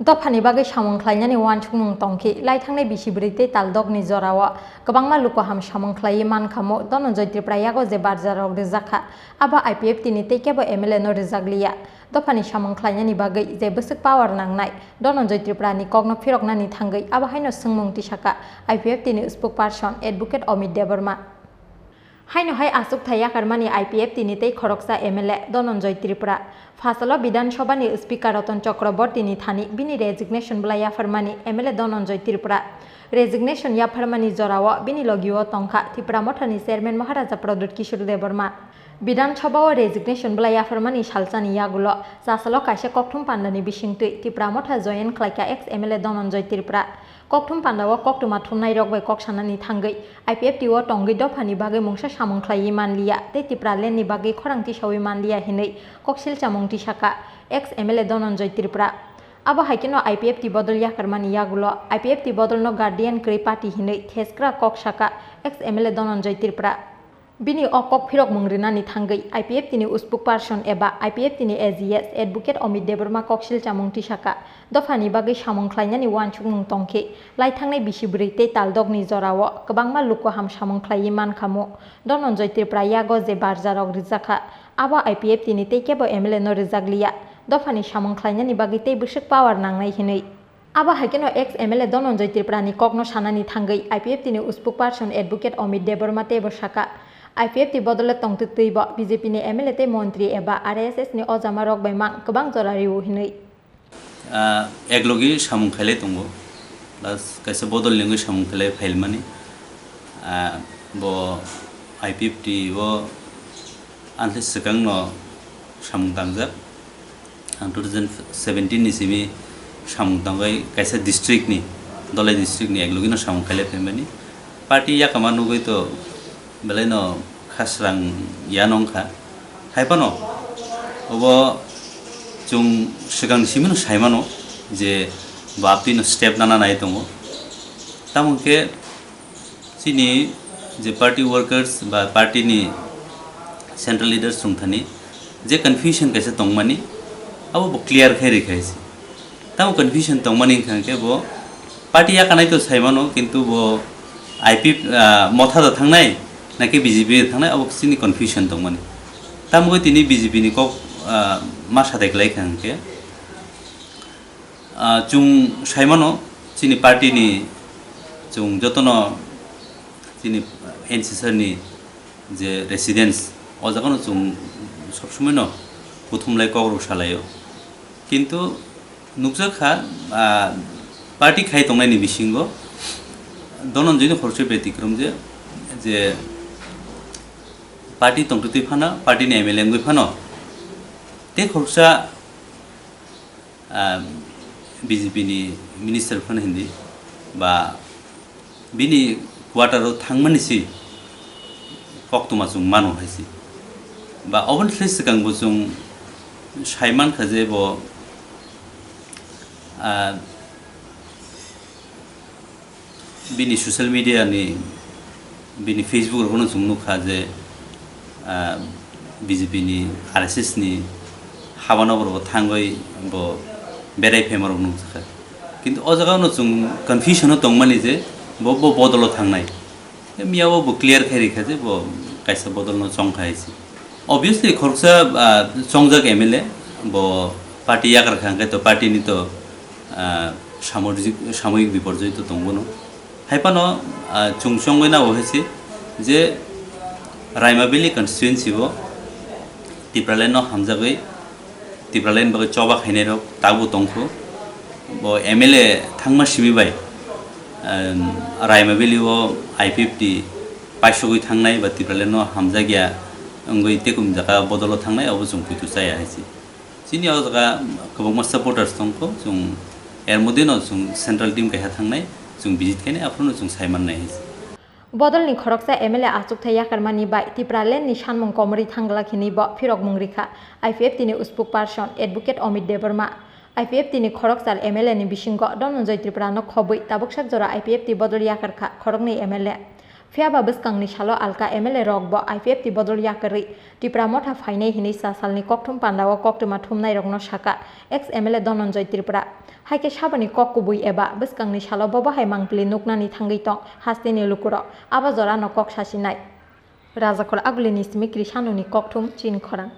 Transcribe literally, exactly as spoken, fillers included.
Dophani bagwi samung khlainani uansukmung tongkhe, laithangnai bisi bwrwi tei taldokni jorao kwbangma luku ham samung khlaiwi mankha mu Dhananjay Tripura yago je barjarok rijak kha, abo I P F T ni tei kebo M L A no rijak liya. Dophani samung khlainani bagwi je bwswk power nangnai, Dhananjay Tripura ni kokno phiroknani thangwi abo haino swngmung tisaka I P F T ni spokesperson Advocate Amit Debbarma. Haino hai achukthai yakarmani I P F T ni tei khoroksa M L A Dhananjay Tripura. Phasalo Bidhan Sabha ni Speaker Ratan Chakraborty ni thani bini resignation bwlai yapharmani M L A Dhananjay Tripura. Resignation yapharmani jorao bini logio tongkha Tipra Motha ni Chairman Maharaja Pradyut Kishore Debbarma. Bidhan Sabha o resignation bwlai yapharmani salsani yagulo chasalo kaisa kokthum pandani bisingtwi Tipra Motha join khlaikha ex M L A Dhananjay Tripura. Kokthum pandao koktwma thumnairok bai kok sanani thangwi I P F T o tongwi dophani bagwi mungsa samung khlaiwi manliya tei Tipraland ni bagwi khorang tisawi manliya hinwi koksil chamung tisaka ex M L A Dhananjay Tripura. Abo hai kheno I P F T bodol yakarmani yagulo I P F T bodolno guardian kwrwi party hinwi theskra kok saka ex M L A Dhananjay Tripura. Bini o kok phirokmung rinani thangwi I P F T ni spokesperson eba I P F T ni A G S Advocate Amit Debbarma koksil chamung tisaka, dophani bagwi samung khlainani uansukmung tongkhe, laithangnai bisi bwrwi tei taldokni jorao kwbangma luku ham samung khlaiwi mankha mu Dhananjay Tripura yago je barjarok rijakha, abo I P F T ni tei kebo M L A no rijak liya. Dophani samung khlainani bagwi tei bwswk power nangnai hinwi. Abo hai kheno ex M L A Dhananjay Tripura ni kokno sanani thangwi I P F T ni spokesperson Advocate Amit Debbarma teibo saka, I P F T bodole tongtwtwibo B J P ni M L A tei montri eba R S S ni ojama rok bai mang kwbang jora rio hinwi. Ah, eklogi samung khailai tongo, plus kaisa bodol nengwi samung khailai phailmani. Ah, bo I P F T o anthai swkangno samung tangjak. Ang two thousand seventeen ni simi samung tangwi kaisa district ni, Dhalai district ni eklogino samung khailai phaimani. Party yakama nugwi to belaino khasrang ya nongkha. Hai phano obo chwng swkangni simino saimano je bo aptwino step nana nai tongo. Tamo hwnkhe chini je party workers ba party ni central leaders chwng thani je confusion kaisa tongmani, abo bo clear khai rikha se. Tamo confusion tongmani wngkha khe bo party yakanai to saimano, kintu bo I P, ah, Motha da thangnai naki B J P da thangnai, abo chini confusion tongmani. Tamo tini B J P ni kok, ah, ma sadai khlai kha hwnkhe. Ah, chwng saimano, chini party ni chwng jotono chini N C sir ni je residence, o jagano chwng sob somoino kuthumlai kokrok salaio. Kintu nukjak kha, ah, party khai tongnaini bisingo Dhananjay ni khoroksa betikrom je, je party tongtwtwi phano, party ni M L A wngwi phano, tei khoroksa ah, B J P ni minister phano hindi ba bini quarter o thangmani si koktwma chwng mano hai si. Ba oboni slai swkang bo chwng sai mankha je bo, ah, bini social media ni, bini Facebook rogono chwng nukha je, ah, B J P ni, R S S ni habano borok thangwi bo berai phaima rok nukjakha. Kintu o jaga no chwng confusion o tongmani je bo, bo bodolo thangnai. Miya o bo clear khai rikha je bo kaisa bodol no chongkha hai se. Obviously, khoroksa, ah, chongjak M L A, bo party yakarkha, hwnkhe to party ni to, ah, samojik-, samoyik biporjoi to tongbono. Hai phano, ah, chwng chongwi nabo hai se je Raima Valley constituency o Tipraland no hamjagwi Tipraland bagwi choba khainai rok tabuk tongkho. Bo M L A thangma simi bai, em, Raima Valley o I P F T paisogwi thangnai ba Tipraland no hamjakya wngwi tekum jaga bodolo thangnai, abo chwng puitu chaya hai se. Chini o jaga kwbangma supporters tongkho, chwng er moddhe no chwng central team kaisa thangnai, chwng visit khainai, aphuru no chwng sai mannai hai se. Bodolni khoroksa M L A achukthai yakarmani bai Tipraland ni sanmung komorwi thangglak hinwi bo phirokmung rikha I P F T ni spokesperson Advocate Amit Debbarma. I P F T ni khoroksal M L A ni bisingo Dhananjay Tripura no khobwi tabuksak jora I P F T bodol yakarkha khoroknwi M L A. Phiyaba bwskangni salo alka M L A rok bo I P F T bodol yakarwi Tipra Motha phainai hinwi sa salni kokthum pandao koktwma thumnairokno sakha ex M L A Dhananjay Tripura. Haikhe saboni kok kubui eba bwskangni salo bobo hai mangpili nuknani thangwi tong hasteni lukurok, abo jorano kok sasinai. Rajakhor Agulini simi Krishanoni kokthum chin khorang.